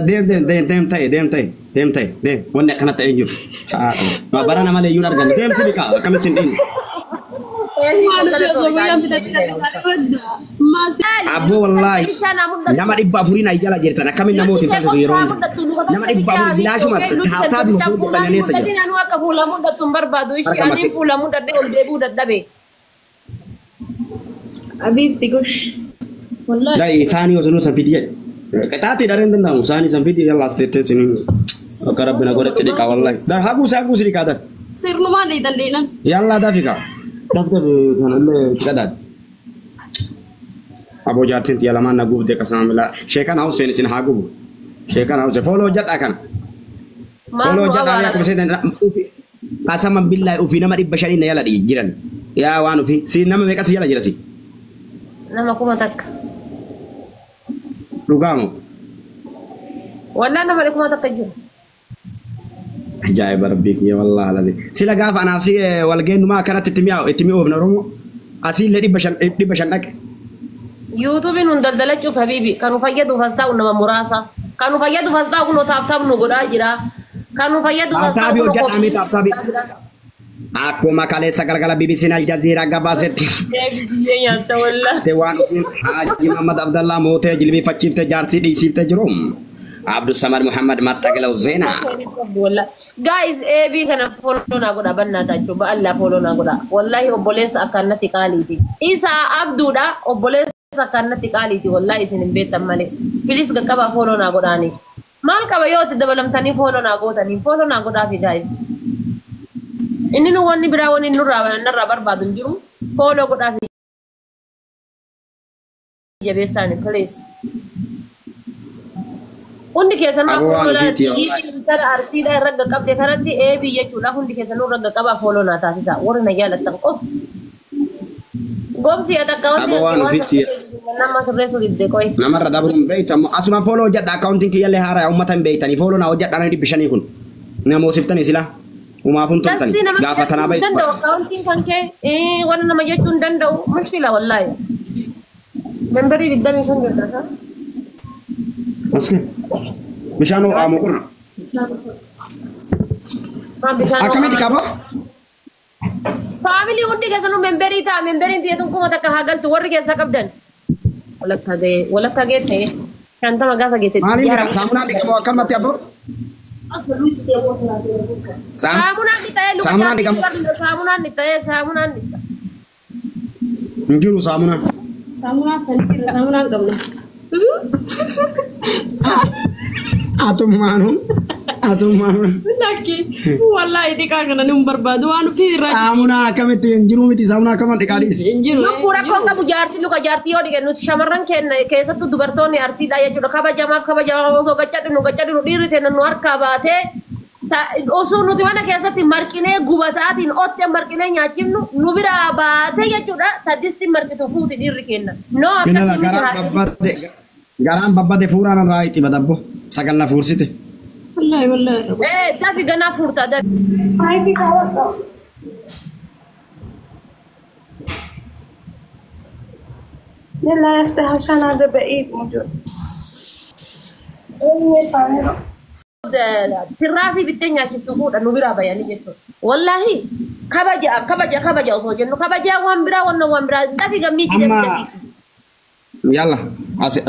Deem deem deem deem ta'e deem ta'e deem ta'e deem wanni akkana ta'ee jiru. Barana malee iyyuu hin arganne deem si dhiqaa akkamitti sin dhiine. Abboo wallaahi nama 400 ayyala jirtan akkamiin namoota hin taatu yeroo hunda. Nama 400 bilaashuma taabtaa dura soo godhan eessa jira. Mul'atin anuu akka fuula mul'attu hin barbaadu. Ishii Harka aniin makee. fuula mul'adhee ol deebi'uu dadhabe. Habiibti gosh. Wallaahi. Dai isaanii osoo nuusan fidi jedhe. Qixaatii dhareen danda'amu isaanii san fidi yalla as teettee siniin akka rabbi na godhatti dhiqaa wallaahi. Da haguusi haguusi dhiqaa daf. Sirnumaan dhiitan dhiinan. Yalla dafi kaa. Daf daf kanallee qadaad. Aboo jaartiin tiyya lamaan na gubde qasama bilaa. Sheekan Hussein isin haa gubu. Sheekan Hussein fooloo hojjedhaa kana. Maal Fooloo nu hojjedhaa abaara? akkuma seetan ufi qasama billaahi ufi nama 500 na yala jiran. Yaa waan ufi si nama meeqa si yala jira si. Nama 1000. Dhugaamu. Wallaa nama 1000 jiru. Ajaa'iba rabbii kiyya wallaahi lazim. Sila gaafa anaaf si wal geenyumaa akkanatti itti mi'aawu itti mi'oofna Oromoo. Asiillee 500 dhaqe. Yuutuubiin hun daldalachuuf habiibi kan nu fayyaduuf as taa'u nama muraasa. Kan nu fayyaduuf as taa'u kunoo taaptaap nu godhaa jira. Kan nu fayyaduuf as taa'u Taaptaabii kunoo hojjedhaa mee koppii taaptaabii. godhaa jira. Akkuma kaleessa galgala BBC'n Aljazeeraa gabaasetti. Biyyee nyaatta wallaa. Te waan ofiin Haaji Muhammad Abdallaa mootee jilbiifachiiftee jaarsii dhiisiiftee jiru. Abdussamad Muhammad Maxxaqilaw Zeenaa. Guys, AB kana follow naa godha bannaa taachuu ba'allaa follow naa godha. Wallahi obboleessa akkanatti qaaliiti. Isa abduudha obboleessa akkanatti qaaliiti wallahi isin hin beektan malee. Please qaqqabaa follow naa godhaani. Maal qaba yoo itti dabalamtanii follow naa gootanii follow naa godhaafi guys. Inni nu wanni biraa wanni nurraa narraa barbaadu hin jiru. Follow godhaafi jabeessaani please. Hundi keessanuu Aboo akkuma waan ofiitti xiyyiitiin intala arsiidhaa irra qaqqabde kanatti eebii jechuudha. Hundi keessanuu irra qaqqabaa fooloo naa taasisa. Warri na jaalattan qofti. Gomsi ati akka wanti Aboo waan ofiitti nama sirreessuu didde qoy. namarra dabruun beektamu. Asuma fooloo hojjedha akkaawuntiin kiyyallee haaraa uummata hin beektanii fooloo naa hojjedha nama 500 kun. Namoosiftanii sila. Umaafun Dastii toltani. nama Gaafa tanaa jechuu hin danda'u bahe. akkaawuntiin kan kee wanna nama jechuu hin danda'u mushkila wallaahi. Membarii 25 jirta sa? Maskee. Bishaan ho'aa moqurra. Maa bishaan Akkamitti ho'aa qaba? Faamilii hundi keessanuu memberii ta'a. Memberiin tiyya 1000 haa galtu warri keessaa qabdan. Walakkaa ga'ee walakkaa ga'ee ta'e 50 gaafa geesse. Maaliin dhiqa? Saamunaan dhiqamoo akkamatti abboo? Saamunaan dhiqee luka Saamunaan jaartii dhiqamu. barbaadu saamunaan dhiqee saamunaan dhiqa. Hin jiru saamunaan. Saamunaa kan jira saamunaa hin qabne. Atummaanuu. Atummaanuu. Lakki wallaahi dhiqaa kana ni hin barbaadu waan ofii irraa Saamunaa akkamitti hin jiru miti saamunaa akkama dhiqaa dhiisi. hin jiru. Lukkuu rakkoon qabu jaarsi luka jaartii yoo dhiqe nuti shamarran keenya keessattuu dubartoonni arsiidha jechuudha. Kabajamaaf kabajamaaf osoo gaccadhinu gaccadhinu dhiirri teenya nu harkaa baatee osoo nuti mana keessatti marqinee gubataatiin ottee marqinee nyaachifnu nu biraa baatee jechuudha. Taddisti marqitu fuuti dhiirri keenya. No Minala akkasii miti garaan haadha. babbade garaan babbade fuuraan irraa itti badabbo sagal na fuursite. Wallaahi wallaahi. Dafi ganaa fuurtaa dafi. يلا افتح عشان هذا بعيد موجود. Tirraafii bittee nyaachiftu fuudha nu biraa bayanii jechuudha. Wallaahi kabaja kabaja kabaja osoo jennu kabajaa waan biraa wannan waan biraa dafi gammiitti dafi Amma dafi. yalla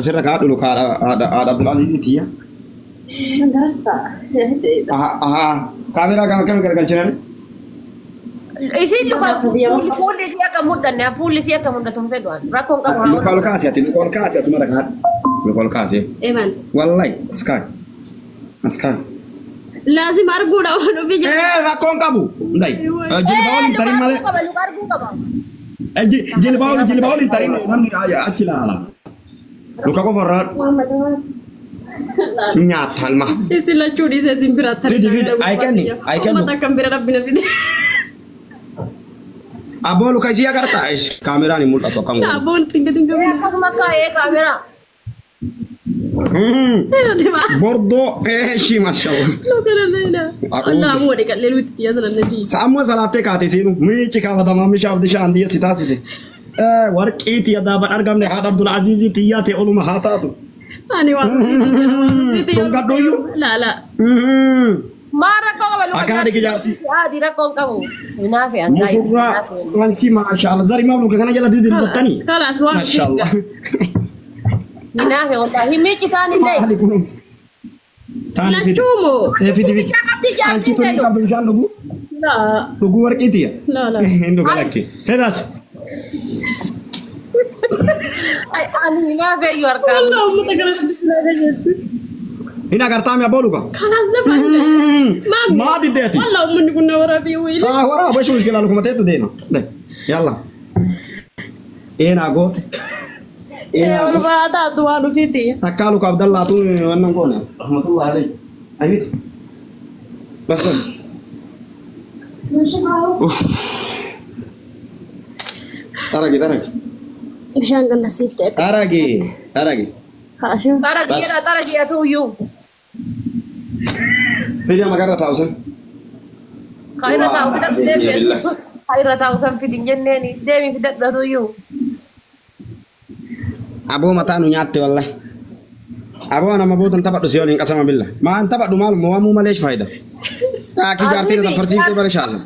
asirra kaa dhulu kaa haadha haadha Abdulaziz tiyya. Aha aha kaameraa gama kam gargalchinan? Isiin luka fuulli isii akka mul'anne fuulli isii akka mul'atu hin fedhu ani. Rakkoon qabu haa Luka ol kaasi ati luka ol kaasi asuma dhagaa. Luka ol kaasi. Eeman. Wallahi askai. Askai. Laazim arguudha waan ofii jira. Rakkoon qabu. Ndai. Jilba ol hin tarin malee. Qaba luka arguu qaba. Jilba ol jilba ol hin tarin namni achi ilaala. Luka qofa irraa nyaatan ma. Isin lachuu dhiisee isin bira Fidi fidi ay kenni ay kennu. Uummata akkam bira rabbi na fide. Abboo luka isii agarta. Ish kaameraan hin mul'atu akkam godhu. Abboon tinga tinga bina. Akkasuma kaa'ee kaameraa. Bordoo eeshi mashallah. Luka laleela. Allah ammoo dhiqallee nuti xiyya sanannati. Sa'ammoo salaattee kaate siinu miici kaafatamaa mishaaf bishaan diya si taasise. Warqii tiyya daaban argamne haadha Abdul Aziizii tiyyaa ta'e oluma haa taatu. Ani waan ofiitii jedhu waan ofiitii Sun gadhooyyuu? Laala. Maa rakkoo qaba luka Akka haadha jaartii. Haadhi rakkoo hin qabu. Hinaafe an Musurraa wanti maashaallah zari maal luka kana jala diddirbattanii. Kalaas waan ofiitii. Maashaallah. Hinaafe wallaahi miicitaan illee. Maali kun? Taani fidi. Lachuu moo? Ee fidi fidi. Qabdi jaartiin Anchi tuni jedhu. qabdu bishaan dhuguu. Laa. Dhuguu warqiitiya. Laa laa. Hin dhuga lakki. Fedas. Ani hinaafe iyyuu harkaa. Wallah uummata kana dubbisnaa gajeetti. Hin agartaa mi abboo luka? Kalaas lafa. Maammi. Maa diddeeti? Wallah uummanni kun na waraabii wiili. Ah, waraaba ishee mushkila lukuma teetu deema. Yalla. Eenaa goote. Ee ol baa taatu waan ofiitii. Takkaa luka Abdallaatu wannan goone. Rahmatullahi alayhi. Ayiti. Bas bas. Uff. Taragi taragi. Bishaan gannasiif ta'e. Taragi taragi. Haashim. Xara jedha xara jedhatu iyyuu. Fidi amma garra taa'u san. Kan irra taa'u fidadhu deemi. Kan irra taa'u san fidin jenneeni deemi fidadhatu iyyuu. Aboo mataa nu nyaatte wallahi. Aboo nama boodan taphadhu si waliin qasama billa. Maan taphadhu maaluma waamuu maleesh faayida. Kaakii jaartii na farsiiftee bara shaasa.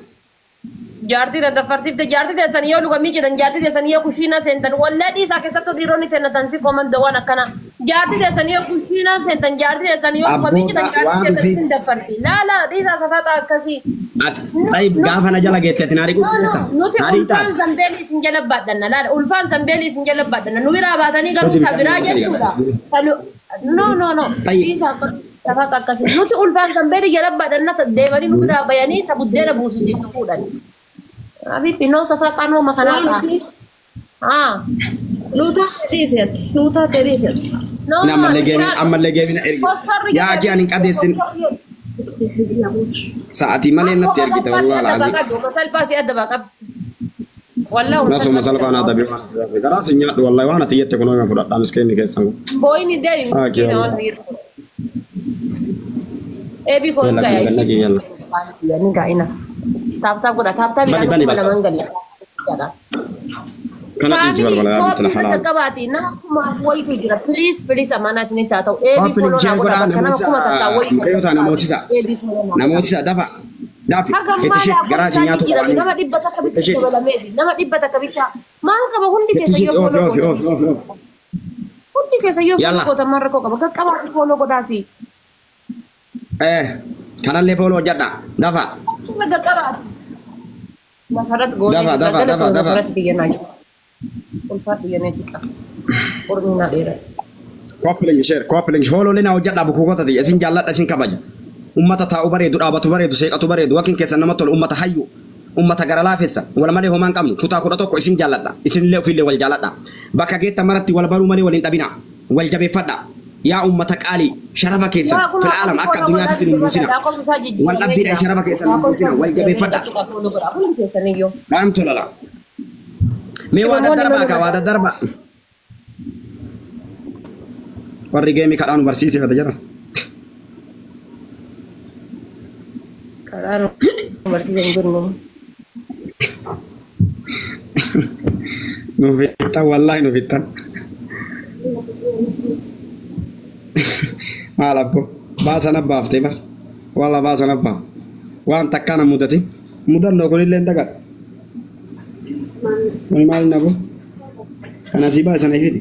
Jaartii na daffarsiifte jaartii teessan yoo luka miicitan jaartii teessan yoo kushiina seentan wallee dhiisaa keessattuu dhiironni seenatan si komanda waan akkana. Jaartii teessan yoo kushiina seentan jaartii teessan yoo luka miicitan Abboota jaartii waan teessan fi- sin daffarti. Laala dhiisaa safaxa akkasii. Ati tayyib gaafa na jala geette ati naa dhiquu No, no, nuti naa dhiqtaa. ulfaan zambeelii isin jala baadhanna laala ulfaan zambeelii isin jala baadhanna nu biraa baatanii garuu ta biraa jechuudha. No, no, no. Tayyib. Dhiisaa safaxa akkasii. Nuti ulfaan zambeelii jala baadhanna deemanii nu biraa bayanii ta buddeena buusu fuudhan. Abibi no safaxa noo Waan makanaa. ofii. Ah. Nuu taatee dhiisetti. Nuu taatee dhiisetti. No, Ammallee geemina ammallee geemina ergi. Yaa akii ani hin qadeessin sa'aatii malee natti ergite wallahi alaaziim. Salphaa si adda baaqab. Wallah Nasuma salphaa naa dabe waan asirraa garaa si nyaadhu wallahi waan ati jette kunoo fudhadhaa miskiinni keessan kun. Booyini deemi. Ah, kiyya. Eebi kun Yalla, gaya. yalla, yalla. Ni gaa'ina. Taap taap godha. Taap taap Bani, bani, bani. lamaan galla. Kana dhiisi balbala yaa bitila halaal. Qabaati nama kumaaf wayitu jira. Please please amaanaa isinitti haa ta'u. Eebi Koppii foloo naa jee godha. godhaa Bakka nama kuma takkaa wayii. mucayyoo ta'a namootisa. Eebi foloo naa godha. Namootisa dafa dafi Haga itti ishee garaa si nyaatu jira nama dhibba takka Itti bicha ishee dabalameefi nama dhibba takka bicha maal qaba hundi itti keessa ishee yoo oofi foloo oofi gootan oofi oofi oofi. hundi keessa yoo foloo Yalla. gootan maal rakkoo qaba qaqqabaa foloo godhaafi Eh kanallee fooloo hojjedha dafa. qaqqabaati. Masarat goonee Dafa, dafa, dafa, dafa. masarat biyya jiru. Ulfaat biyya nee fixa. Ormi naa dheeraa. Koppii share koppii fooloo naa hojjedha bukuu kotati isin jaalladha isin kabaja. Ummata taa'u bareedu dhaabatu bareedu seeqatu bareedu wakkin keessan nama tolu ummata hayyu ummata gara laafessa wal malee homaan qabnu kutaa 11 isin jaalladha isinillee ofiillee wal jaalladha bakka geetta maratti wal baruu malee wal hin dhabina wal jabeeffadha yaa ummata qaalii sharafa keessan fil aalam akka addunyaatti nu buusina wal dhabbiidhaan sharafa keessan nu buusina wal jabeeffadha dhaam tolala mee waa daddarbaa kaa waa daddarbaa warri geemii kadhaa nu barsiisifate jira. Karaa nu barsiisan jennu. Nu fittan wallahi nu fittan. Maal abbo baasan abbaaftee bar walla baasan abbaaf waan takkaana mudati mudannoo kunillee hin dagadhu. Kuni maal nabo kana sii baasan ifiti.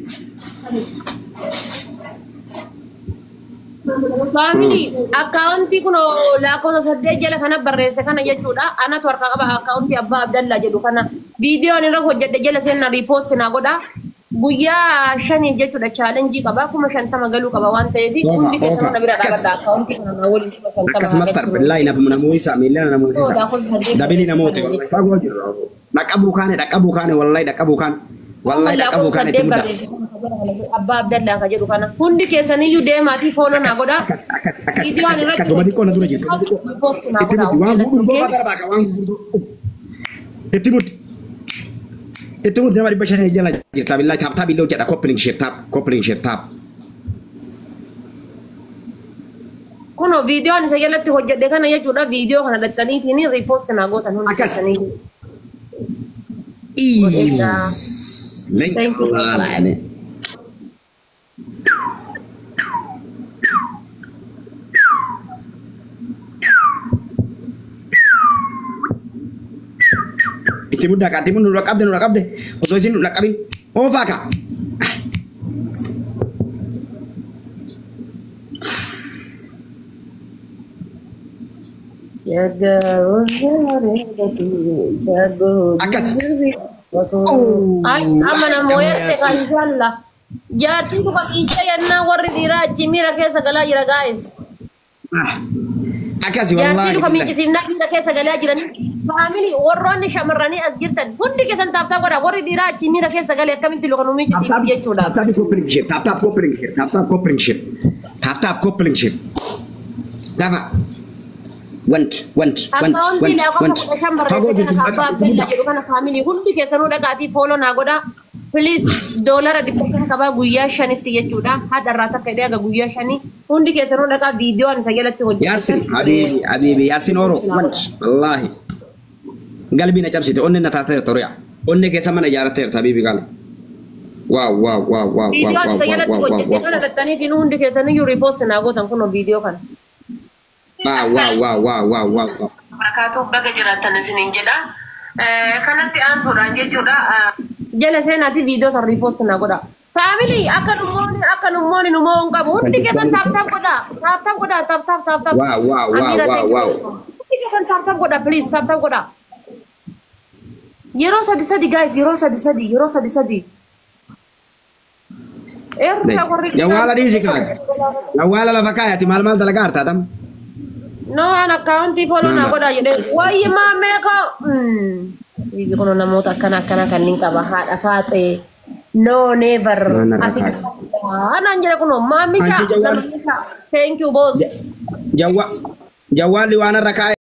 Faamilii akkaawuntii kun lakkoofsa 8 jala kana barreesse kana jechuudha. Anatu harkaa qaba akkaawuntii abbaa Abdallaa jedhu kana. Viidiyoon irra hojjedhe jala seenaa riipoosti naa godha. Guyyaa 5 jechuudha chaalenjii qaba 50,000 galuu qaba waan ta'eef Oofa, hundi keessan oofa. na bira Akkas. dhaabadha akkaawuntii kana naa waliin 50,000 Akkas mastar billahi nafu namoota miila namoota dabili namoota fagoo jiru. Dhaqqabuu kaane dhaqqabuu kaane wallahi dhaqqabuu kaane wallahi dhaqqabuu kaane itti mudda. Abbaa Abdallaa ka jedhu kana hundi keessaniyyuu deemaatii fooloo naa godha. Akkas akkas akkas Viidiyoon akkas irratti akkas goma xiqqoo na dura jirtu. riipoosti naa Itti godha. muddi waan gurguruu gofa darbaa ka waan gurguruu. Itti muddi. Itti muddi nama 500 jala jirta billahi taap taap illee hojjedha koppiliin share taap koppiliin share taap. Kuno viidiyoon isa jalatti hojjedhe kana jechuudha viidiyoo kana dhaxxaniitiin riipoosti naa gootan hundi Akkas. keessaniyyuu. Ii. Godheedha. Leenca Thank you. walaala. Itti muddaa kaa itti nu dhaqqabde nu dhaqqabde osoo isin nu dhaqqabin oofaa kaa. Akkas. Ay, amma namoo yarte kan jalla. Jaartiin kun qaqiicha yennaa warri dhiiraa achi miira keessa galaa jira guys. Akkasi Jaartiin wallaahi. dhufa miiccisiifnaa miira keessa galaa jiranii. Faamilii warroonni shamarranii as jirtan hundi keessan tap tap godha warri dhiiraa achi miira keessa galee akkamitti luka nu miiccisiif jechuudha. Tap tap copy link share. Tap tap copy link share. Tap tap copy link share. Tap tap copy link share. Dafa. Want want want Akkaawuntii want lakkoofsa want. 15 Fagoo barreesse jirtu kana bakka abbaa itti Abdallaa muddaa. jedhu kana faamilii hundi keessanuu dhaqaatii follow naa godha. Please $500 qabaa guyyaa 5tti jechuudha. Haadha irraa takka hidhee haga guyyaa 5 hundi keessanuu dhaqaa viidiyoo ani isa jalatti hojjetan. Yaasin habiibi habiibi Yaasin Oro want wallaahi. Galbii na cabsite onnee na taateerta tori'a. Onnee keessa mana ijaarratteerta habiibi qaali. Waaw waaw waaw waaw waaw Viidiyoo ani waaw isa jalatti waaw waaw hojjette waaw. kana dhattaniitiin hundi keessaniyyuu repost naa gootan kunoo viidiyoo kana. Waaw waaw waaw waaw waaw waaw. Barakaatu baga jiraattan isiniin jedha. Kanatti aansuudhaan jechuudha. Jala seenaati viidiyoo san repost naa godha. Faamilii akka dhummooni akka dhummooni nu mo'uun qabu hundi keessan tap tap godha. Tap tap godha tap tap tap tap. Waaw waaw waaw Amiira waaw thank you waaw. very much. Hundi keessan tap tap godha please tap tap godha. Yeroo sadi sadi guys yeroo sadi sadi yeroo sadi sadi. Eerra warri Jawwaala dhiisi kaati. Jawwaala lafa kaayati maal maal dalagaa hartaa tam. No an akkaawuntii follow naa godha jedhee wayyi maamee koo. Biyyi kun namoota akkana akkana kanneen qaba haadha faaxee. No never. Naan irra Ati kaa'e. anaan jedhe kunoo maamicha Anchi jawwaala. namicha. Thank you boss. Jawwaalli waan irra kaa'e.